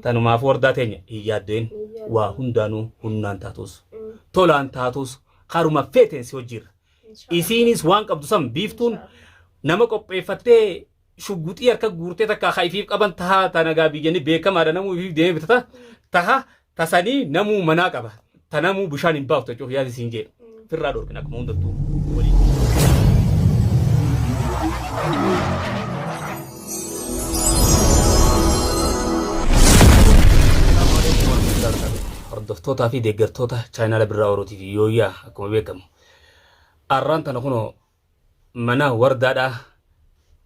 Tanumaafuu wardaa teenya hin yaaddoyin waa hundaanuu humnaan taatus tolaan taatus karuma feeteen si hojjiirra. Isiinis waan qabdu san biiftuun nama qopheeffattee shugguxii harka guurtee takka ka ifiif qaban taha tanagaa biyyani beekamaadha namuu ifiif deemee bitata taha tasanii namuu manaa qaba ta namuu bishaan hin baaftu jechuuf yaada siin jee firraa dhorkina akkuma hundattuu waliin. Hordoftootaa fi deeggartoota chaayinaala Birraa Oro TV yooyyaa akkuma beekamu arraan tana kunoo mana wardaadhaa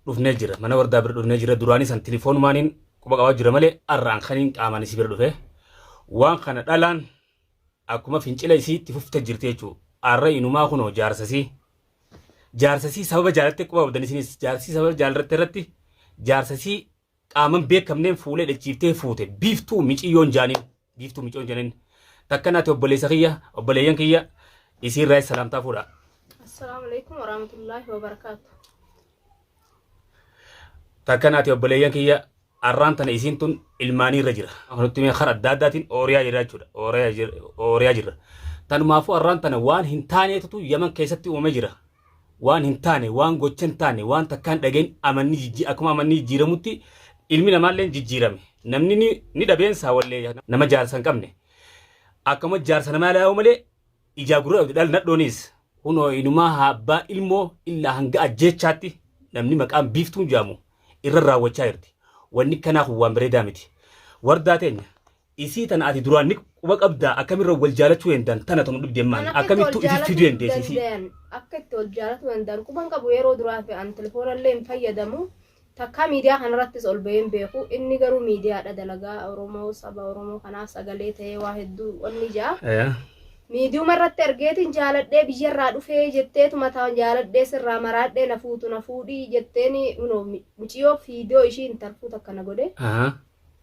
dhufnee jira mana wardaa bira dhufnee jira duraanii san tilifoonumaaniin quba qabaa jira malee arraan kaniin qaamaan isii bira dhufe waan kana dhalaan akkuma fincila isii itti fufte jirti jechuudha arra inumaa kunoo jaarsasii jaarsasii sababa jaalattee quba qabdan isinis jaarsii sababa jaalatte irratti jaarsasii qaaman beekamneen fuulee dhachiiftee fuute biiftuu miciyyoon jaaniin biiftuu miciyyoon jaaniin takka naati obboleessa kiyya obboleeyyan kiyya isiin raayis salaamtaa fuudha. Assalaamu alaikum warahmatullahi wabarakaatu. Takka naati obboleeyyan kiyya arraan tana isiin tun ilmaanii irra jira. Nutti mee kara adda addaatiin ooriyaa jira jechuudha. Ooriyaa jirra. Tanumaafuu arraan tana waan hin taaneetutu Yaman keessatti uumamee jira. Waan hin taane, waan gocha hin taane, waan takkaan dhageen amanni jijji akkuma amanni jijjiiramutti ilmi namaallee jijjiirame. Namni ni, ni dhabeensaa wallee nama jaarsa hin qabne. Akkuma jaarsa namaa yaa'u malee ijaa gurra dhabde dhal nadhoonis kunoo inumaa haa abbaa ilmoo illaa hanga ajjeechaatti namni maqaan biiftuun jaamu irra raawwachaa jirti. Wanni kanaa kun waan bareedaa miti. Wardaa teenya isii tana ati duraan ni quba qabdaa akkamirra wal jaalachuu dandan tana tunu dhibdeen maali An akka itti akkamittuu wal ifi jaalatuu fiduu dandeesse isii. danda'an akka itti wal jaalatuu danda'an quban qabu yeroo duraa fi an telefoona illee hin fayyadamu takkaa miidiyaa kanarrattis ol bahee hin beeku inni garuu miidiyaadha dalagaa Oromoo saba Oromoo kanaaf sagalee ta'ee waa hedduu onni ja'a. Miidiyuma irratti argeetiin jaaladhee biyyarraa dhufee jetteetuma taan jaaladhee sirraa maraadhee na fuutu na fuudhii jetteeni unoo muciyoo fiidiyoo ishii intalfuu takka na godhe.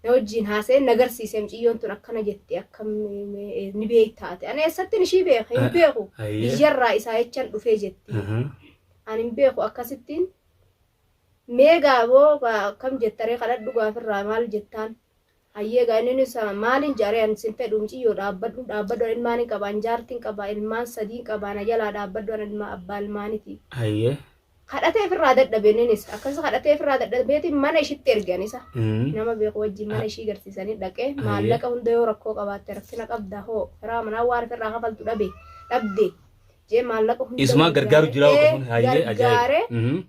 Na wajjiin haasa'ee na garsiise muciyyoon tun akkana jetti akkam ni beekta ati. Ani eessattin ishii beeka hin beeku. Biyyarraa isaa jechan dhufee jetti. Ani hin beeku akkasittiin mee gaaboo akkam jettaree kadhadhu gaafirraa maal jettaan. Hayyee gaa inni isa maalin jaaree ani sin fedhu muciyyoo dhaabbadhu dhaabbadhu ani ilmaan hin qaba an jaartiin qaba ilmaan sadiin qaba na jalaa dhaabbadhu ani ilma abbaa ilmaaniti. Hayyee. Kadhatee ofirraa dadhabe inninis akkas kadhatee ofirraa dadhabeeti mana ishitti ergan isa nama beeku wajjin mana ishii garsiisanii dhaqee maallaqa hunda yoo rakkoo qabaatte rakkina qabda hoo firaa manaa waan ofirraa kafaltu dhabe dhabde jee maallaqa hunda Isumaa gargaaru jira gargaaree, kun hayyee gargaaree ajaa'iba.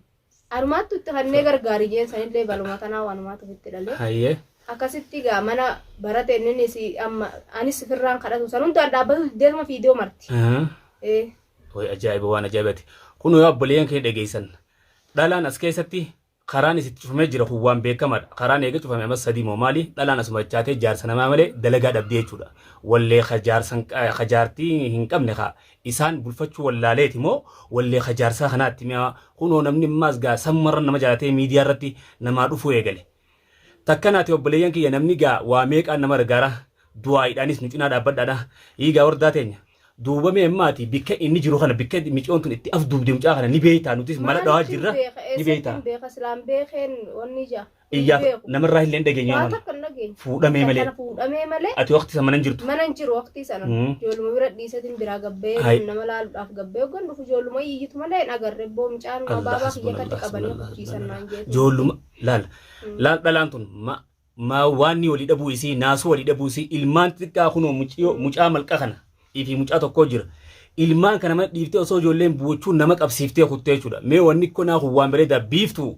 anumaattu itti kannee gargaari jeen sanillee baluma tanaa wanumaatu ofitti dhalee Hayyee. akkasitti gaa mana barate inninis amma anis ofirraan kadhatu san hundaan dhaabbatu diddeetuma fiidiyoo marti. Ee. Way ajaa'iba waan ajaa'ibati. Kun yoo obboleeyyan kee dhageessan. Dhalaan as keessatti karaan isitti cufamee jira kun waan beekamaadha. Karaan eega cufame amma sadii moo maali? Dhalaan asuma chaatee jaarsa namaa malee dalagaa dhabdee jechuudha. Wallee ka jaarsan ka jaartii hin qabne ka isaan bulfachuu wallaaleeti moo wallee ka jaarsaa kanaatti mi'a kunoo namni ammaas gaa sammarra nama jaalatee miidiyaa irratti namaa dhufuu eegale. Takka naati obboleeyyan kiyya namni gaa waa meeqaan nama gargaara du'aa'iidhaanis nu cinaa dhaabbadhaadha. Hiigaa wardaa teenya. Duuba mee ammaati bikka inni jiru kana bikka miciyoon tun itti afduubde mucaa kana ni beektaa nutis mala dhawaa Maaliif jirra beeka ni eessatti beektaa. hin beeka silaan beekeen wanni ija hin Iyyaaf beeku. namarraa illee hin dhageenye Waa mana. takka hin dhageenye. Fuudhamee malee. Kana fuudhamee malee Ati waqti sana mana hin jirtu. mana hin jiru waqtii sana. Ijoolluma bira dhiisetin biraa gabbee Hai. nama laaluudhaaf gabbee hoggan dhufu ijoolluma iyyitu malee hin agarre boo mucaan Allah baabaa kiyya hasbunallah katti qabanii hasbunallah kuchiisan hasbunallah. naan jeetu. Ijoolluma laal laal dhalaan tun ma ma waanni walii dhabuu isii naasuu walii dhabuu isii ilmaan xixiqqaa kunoo muciyoo mucaa malqa kana fi mucaa tokkoo jira. Ilmaan kana mana dhiiftee osoo ijoolleen bu'achuu nama qabsiiftee kuttee jechuudha. Mee wanni konaa kun waan bareedaa biiftuu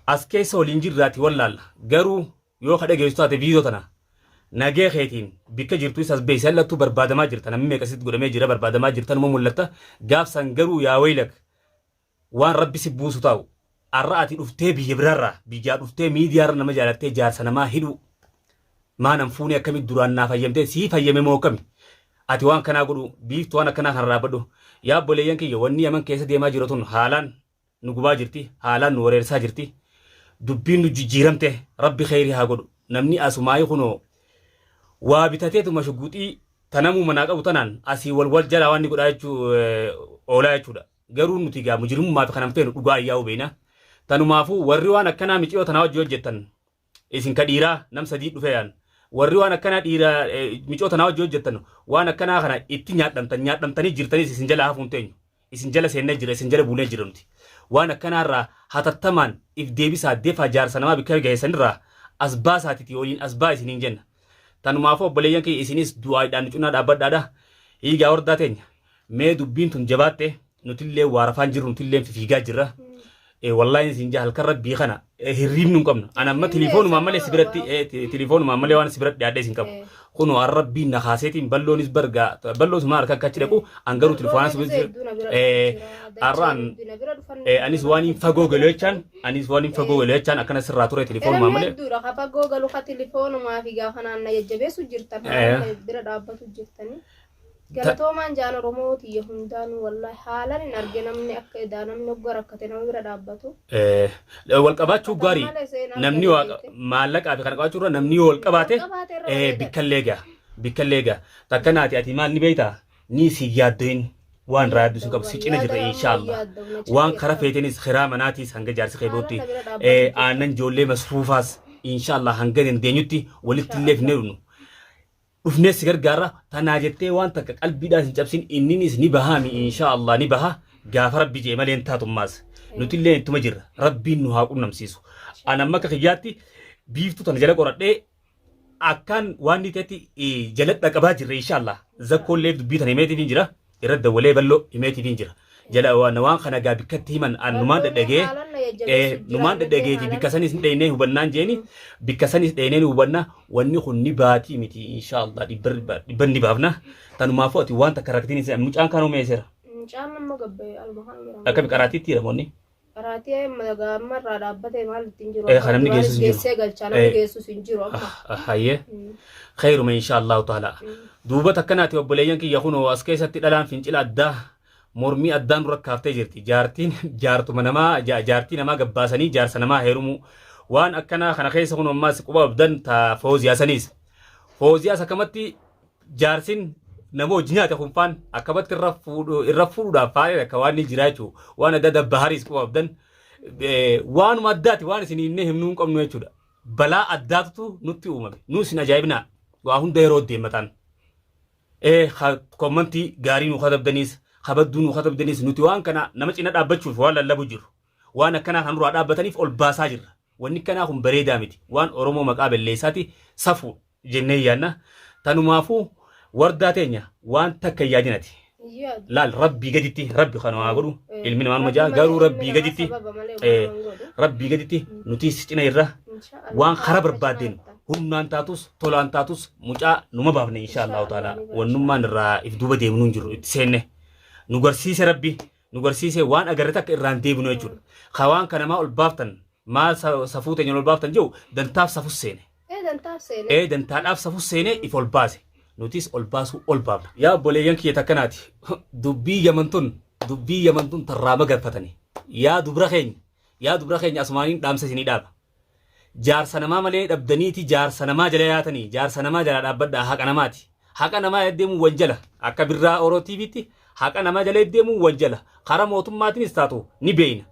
as keessa waliin jirraati wallaalla. Garuu yoo ka dhageessu taate viidiyoo tana nagee keetiin bikka jirtu isas beeksi allattuu barbaadamaa jirta namni meeqa sitti godhamee jira barbaadamaa jirta numa mul'atta gaafsan garuu yaa waylak waan rabbi si buusu taa'u arra ati dhuftee biyya biraarraa biyyaa dhuftee miidiyaarra nama jaalattee jaarsa namaa hidhuu maanan fuunee akkamitti duraan naa fayyamtee sii fayyame moo akkami ati waan kanaa godhu biiftu waan akkanaa kana dhaabbadhu yaa obboleeyyan kiyya wanni yaman keessa deemaa jiru tun haalaan nu gubaa jirti haalaan nu wareersaa jirti dubbiin nu jijjiiramte rabbi kheyrii haa godhu namni asumaayii kunoo waa bitateetuma shuguxii tanamuu manaa qabu tanaan asii wal wal jalaa waan ni godhaa jechuu oolaa jechuudha. Garuu nuti egaa mujrimummaa fi kanan feenu dhugaa ayyaa'uu beekna. Tanumaafuu warri waan akkanaa miciyoo tanaa wajji hojjettan Isin ka dhiiraa nam 3 dhufee yaan. Warri waan akkanaa dhiira micoo tanaa wajji hojjettan waan akkanaa kana itti nyaadhamtan nyaadhamtanii jirtanis isin jala hafuu hin teenyu. Isin jala seennee jira isin jala buunee jira nuti. Waan akkanaa irraa hatattamaan if deebisaa defaa jaarsa namaa bikka gaheessanirraa as baasaatiti waliin as baa isiniin jenna. Tanumaafuu obboleeyyan kiyya isinis du'aayidhaan nu cinaa dhaabbadhaadha. Hiigaa hordaa teenya. Mee dubbiin tun jabaatte nutillee waa rafaan jirru nutillee fiigaa jirra. Wallaahi isin jaa halkan rabbii kana hirriibni hin qabnu. Ana amma tilifoonumaan malee si biratti tilifoonumaan malee waan si biratti dhiyaadhee isin qabu. Kunoo an rabbiin na kaaseetiin balloonis bargaa balloo sumaa harka akka achi dhaqu an garuu tilifoonaan si biratti arraan anis waan hin fagoo galu jechaan anis waan hin fagoo galu jechaan akkana sirraa ture tilifoonumaan malee. Hedduudha ka fagoo galu ka tilifoonumaa fi gaafa naan na jajjabeessu jirtan bira dhaabbatu jirtanii. Galatoomaan jaan Oromoo tiyya hundaanuu wallahi haalan hin arge namni akka edaa namni hogga rakkate nama bira dhaabbatu. Wal qabaachuu gaarii Malee seenaa namni gadi waa beekte. maallaqaa fi kana qabaachuu irra namni yoo wal qabaate Wal qabaate irra bareeda. bikkallee ga'a bikkallee ga'a takka naati ati maal ni beektaa ni si yaaddoin waan irraa yaaddu sin qabu si cina jirra inshaallah waan kara feetenis kiraa manaatiis hanga jaarsi kee bootti aannan ijoollee masruufaas inshaallah hanga dandeenyutti walitti illee hin dhufnu. Dhufnee si gargaarra tanaa jettee waan takka qalbiidhaan hin cabsin inninis ni bahaami inshaa Allah ni baha gaafa rabbi jee malee hin taatummaas nutillee ittuma jirra rabbiin nu haa qunnamsiisu an amma akka kiyyaatti biiftuu tana jala qoradhee akkaan waan ni ta'etti jala dhaqabaa jirra inshaa Allah zakkoollee dubbii tana himeetiif hin jira irra dawwalee bal'oo himeetiif hin jira jala waan waan kana gaa bikkatti himan an numaan dhadhagee numaan dhadhageeti bikka sanis hin dheeynee hubannaan jeeni bikka sanis dheeynee ni hubanna wanni kun ni baatii miti inshaallah dhibba dhibba ni baafna tanumaafuu ati waan takka rakkatiin isa mucaan kaan umeesera Mucaan amma gabbe aluma kana jira. akkami qaraatiitti hiramoonni Qaraatii amma irraa dhaabbatee maal ittiin jiru. Kan namni geessus hin jiru. Geessee galchaa namni geessus hin jiru amma. Hayyee. Khayruma insha Allahu ta'ala. Duuba takkanaati obboleeyyan kiyya kunoo as keessatti dhalaan fincila addaa mormii addaa nurra kaaftee jirti. Jaartiin jaartuma namaa jaartii namaa gabbaasanii jaarsa namaa heerumuu. Waan akkanaa kana keessa kun ammaas quba abdan ta fooziyaa saniis. Fooziyaas akkamatti jaarsin nama hojii nyaate kun faan akkamatti irra fuudhu irra fuudhuudhaaf faayee akka waan ni jira jechuudha. Waan adda addaa bahariis quba abdan waanuma addaati waan isin hin himnuu hin qabnu jechuudha. Balaa addaatutu nutti uumame. Nu isin ajaa'ibnaa. Waa hunda yeroo deemmataan. Kommantii gaarii nu katabdaniis kabadduu nu katabdaniis nuti waan kana nama cina dhaabbachuuf waan lallabu jiru. Waan akkanaa kan duraa dhaabbataniif ol baasaa jirra. Wanni kanaa kun bareedaa miti. Waan Oromoo maqaa balleessaati safuu jennee yaadna. Tanumaafuu wardaa teenya waan takka hin yaadinati. Laal rabbii gaditti rabbi kana waa godhu ilmi namaa numa jaa garuu rabbii gaditti rabbii gaditti nuti si cina irra waan kara barbaaddeen humnaan taatus tolaan taatus mucaa numa baafne insha Allahu ta'ala wannummaan irraa if duuba deemnu hin jiru itti seenne nu garsiise rabbi nu garsiise waan agarre takka irraan deebinu jechuudha. Ka waan kana maa ol baaftan maa safuu teenya ol baaftan jiru dantaaf safus seene. Ee dantaaf seene. Ee dantaadhaaf safus seene if ol baase. Nutis ol baasuu ol baafna. Yaa obboleeyyan kiyya takkanaati. Dubbii yaman tun dubbii yaman tun tarraa magarfatani. Yaa dubra keenya yaa dubra keenya asumaaniin dhaamsa isinii dhaaba. Jaarsa namaa malee dhabdaniiti jaarsa namaa jala yaatanii jaarsa namaa jalaa dhaabbadhaa haqa namaati. Haqa namaa deemuun wanjala akka birraa Oro TVtti haqa namaa jala deemuun wanjala karaa mootummaatiinis taatu ni beeyna.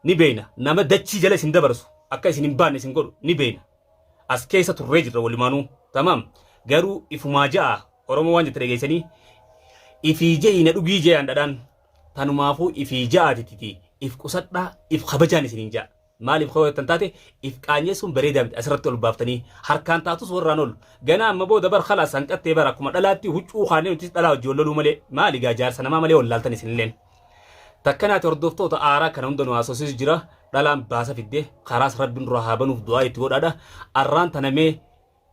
Ni beeyna nama dachii jala isin dabarsu akka isin hin baanne isin godhu ni beeyna. As keessa turree jirra walumaanuu tamaam garuu ifumaa ja'a Oromoo waan jette dhageessanii ifii je'i na dhugii je'an dhadhaan tanumaafuu ifii ja'aatititi if qusadhaa if kabajaan isiniin ja'a. Maaliif koo jettan taate if qaanyeessuun bareedaa miti asirratti ol baaftanii harkaan taatus warraan ol ganaa amma booda bar khalaas hanqattee bar akkuma dhalaatti huccuu kaanee nutis dhalaa wajji wal loluu malee maali gaa jaarsa namaa malee wallaaltan isinilleen. Takkanaati hordoftoota aaraa kana hunda nu haasofsiisu jira dhalaan baasa fidde karaas rabbiin duraa haa banuuf du'aa itti godhaadha arraan tana mee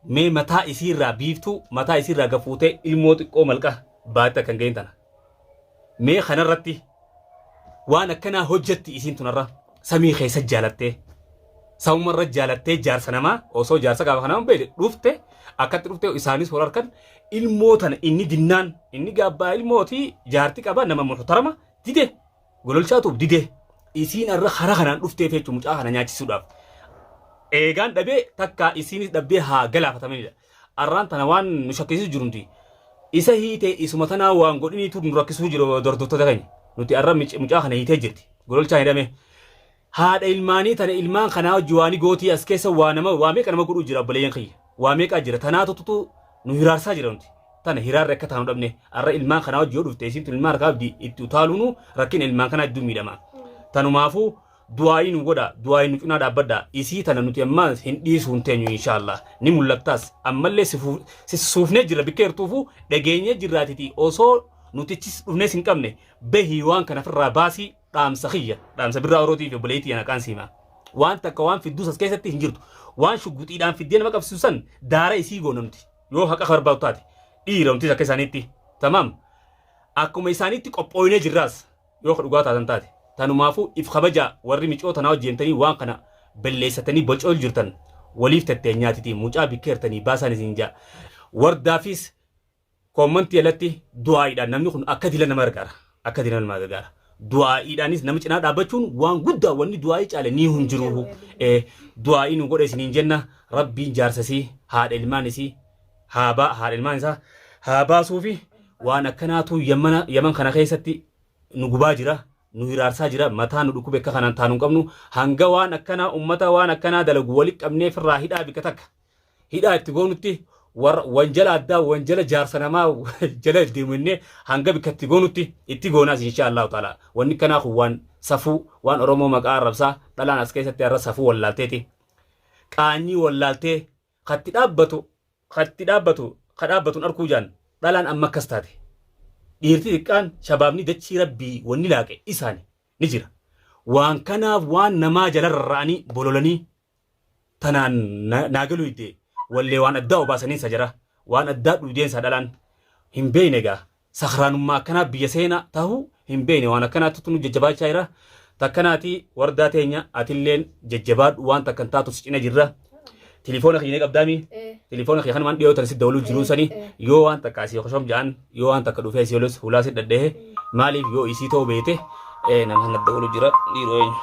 mee mataa isiirraa biiftuu mataa isiirraa gafuutee ilmoo xiqqoo malqa baatte akka hin gahin tana. Mee kanarratti waan akkanaa hojjetti isiin tunarra samii keessa jaalattee samumarra jaalattee jaarsa namaa osoo jaarsa gaafa kanaa hin beekne dhufte akkatti dhufte isaanis wal harkan ilmoo tana inni dinnaan inni gaabbaa ilmooti jaarti qaba nama muhtarama dide gololchaatuuf dide isiin arra karaa kanaan dhufteef jechuun mucaa kana nyaachisuudhaaf eegaan dhabee takkaa isiinis dhabdee haa galaafatamanidha. Arraan tana waan nu shakkisiisu jiru nuti isa hiite isuma tanaa waan godhiniitu nu rakkisuu jiru hordoftoota keenya. Nuti arra mucaa kana hiitee jirti. Gololchaa hidhame. Haadha ilmaanii tana ilmaan kanaa wajji waani gootii as keessa waa nama waa meeqa nama godhuu jira obboleeyyan kiyya. Waa meeqaa jira tanaatutu nu hiraarsaa jira nuti. Tana hiraarri akka taanu dhabne arra ilmaan kanaa wajji yoo dhufte isiin tun ilmaan harkaa qabdi itti utaaluunu rakkina ilmaan kanaa hedduu miidhama. Tanumaafuu du'aa'ii nu godha du'aa'ii nu cinaa dhaabbadha isii tana nuti ammaa hin dhiisuu hin teenyu inshaallah ni mul'attaas ammallee si suufnee jirra bikka jirtuufu dhageenyee jirraatiti osoo nutichis dhufnees hin qabne bahii waan kana ofirraa baasii dhaamsa kiyya dhaamsa birraa orootii fi obboleettii tiyya naqaan siima waan takka waan fidduus as keessatti hin jirtu waan shugguxiidhaan fiddee nama qabsiisu san daara isii goona nuti yoo haqa barbaadu taate dhiira nutis akka isaaniitti tamaam akkuma isaaniitti qophooynee jirraas yoo ka dhugaa taatan taate tanumaafuu if kabajaa warri micoo tanaa hojjeemtanii waan kana belleessatanii bocool jirtan waliif tetteenyaatiti mucaa bikkeertanii baasaan isin jaa wardaafis Koommantii alatti du'aa'iidhaan namni kun akka dila nama gargaara. Akka dila nama gargaara. Du'aa'iidhaanis nama cinaa dhaabbachuun waan guddaa wanni du'aa'ii caale ni hin jiru. Du'aa'ii nu godhe isiniin jenna rabbiin jaarsasii haadha ilmaan isii haa baa haadha ilmaan isaa haa baasuufi waan akkanaatu yamana yaman kana keessatti nu gubaa jira. Nu hiraarsaa jira mataa nu dhukkube akka kanaan taanu hin qabnu hanga waan akkanaa ummata waan akkanaa dalagu wali qabnee firraa hidhaa bikka takka hidhaa itti goonutti warra wanjala addaa wanjala jaarsa namaa jala deemu innee hanga bikka itti goonutti itti goonaas insha Allahu ta'ala wanni kanaa kun waan safuu waan Oromoo maqaa arrabsaa dhalaan as keessatti har'a safuu wallaalteeti qaanyii wallaaltee katti dhaabbatu katti dhaabbatu ka dhaabbatuun arkuu jaan dhalaan amma akkas taate dhiirti xiqqaan shabaabni dachii rabbii wanni laaqe isaani ni jira waan kanaaf waan namaa jala rarra'anii bololanii tanaan naa galuu didde wallee waan addaa obaasaniin sa jara waan addaa dhuydeen sa dhalaan hin beeyne egaa sakhraanummaa akkanaa biyya seena tahu hin beeyne waan akkanaatti nu jajjabaachaa jira takkanaati wardaa teenya atilleen jajjabaadhu waan takkan taatu si cina jirra tilifoona kiyya ni qabdaami tilifoona kiyya kanumaan dhiyoo tan si dawaluu jiruun sani yoo waan takka asii koshom ja'an yoo waan takka dhufee asii olus hulaa si dhadhehe maaliif yoo isii ta'uu beete nama kana dawaluu jira dhiiroo eenyu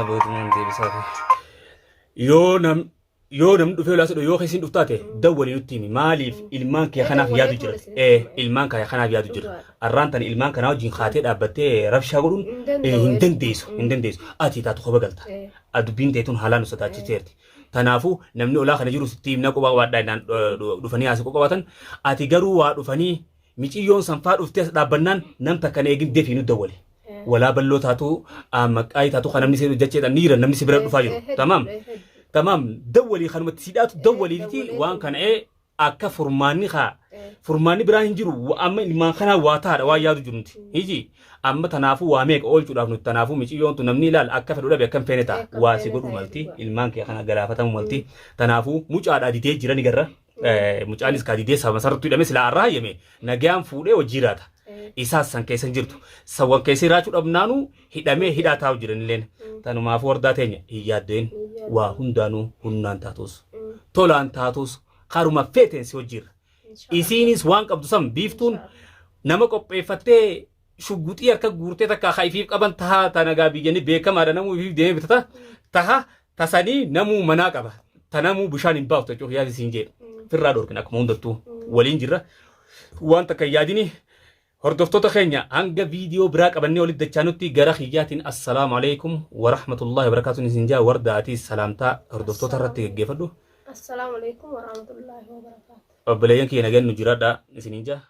boodumaan deebisaa fi yoo nam yoo namni dhufee hulaa si yoo keessiin dhuftaate dawwalii nutti himi maaliif ilmaan kee kanaaf yaadu jira ilmaan kee kanaaf yaadu jira arraan tan ilmaan kanaa wajjin kaatee dhaabbattee rabshaa godhuun hin dandeessu hin dandeessu ati taatu koba galta dubbiin teetun haalaan nu sodaachiseerti. Tanaafuu namni olaa kana jiru sitti himna quba qabaadhaa jennaan dhufanii asii quba qabaatan. Ati garuu waa dhufanii miciyyoon sanfaa dhuftee as dhaabbannaan nam takka hin eegin defii nu dawwali. Walaa balloo taatu maqaayii taatu kan namni si jecheedhaan ni jira namni si bira dhufaa jiru. Tamaam. Tamaam dawwalii kanumatti si dhaatu dawwaliiti waan kana akka furmaanni kaa furmaanni biraa hin jiru amma ilmaan kanaa waa taadha waan yaadu jiru nuti hiji amma tanaafuu waa meeqa oolchuudhaaf nuti tanaafuu miciyyoon tun namni ilaal akka fedhu dhabe akka hin feene ta'a waa si godhu malti ilmaan kee kana galaafatamuu malti tanaafuu mucaadhaa didee jira ni garra mucaanis kaa didee sababa sarartuu hidhame silaa arraa hayyame nagayaan fuudhee hojii jiraata isaas san keessa hin jirtu sawwan keessa jiraachuu dhabnaanuu hidhamee hidhaa taa'u jiranilleen tanumaafuu wardaa teenya hin yaaddeen waa hundaanuu humnaan taatus tolaan taatus karuma feeteen si hojjiirra. Isiinis waan qabdu san biiftuun nama qopheeffattee shugguxii harka guurtee takka haa ifiif qaban tahaa tanagaa biyyanii beekamaadha namuu ifiif deemee bitata taha tasanii namuu manaa qaba tanamuu bishaan hin baaftu jechuuf yaadi siin jedhe firraa dhorkina akkuma hundattuu waliin jirra waan takka hin yaadini Hordoftoota keenya hanga viidiyoo biraa qabannee walitti dachaanutti gara kiyyaatiin assalaamu alaikum warahmatullahi wabarakaatuun isin jaa warda atiis salaamtaa hordoftoota irratti geggeeffadhu. Assalaamu alaikum warahmatullahi wabarakaatuh. Obboleeyyan kiyya nagaan nu jiraadha isiniin jaa.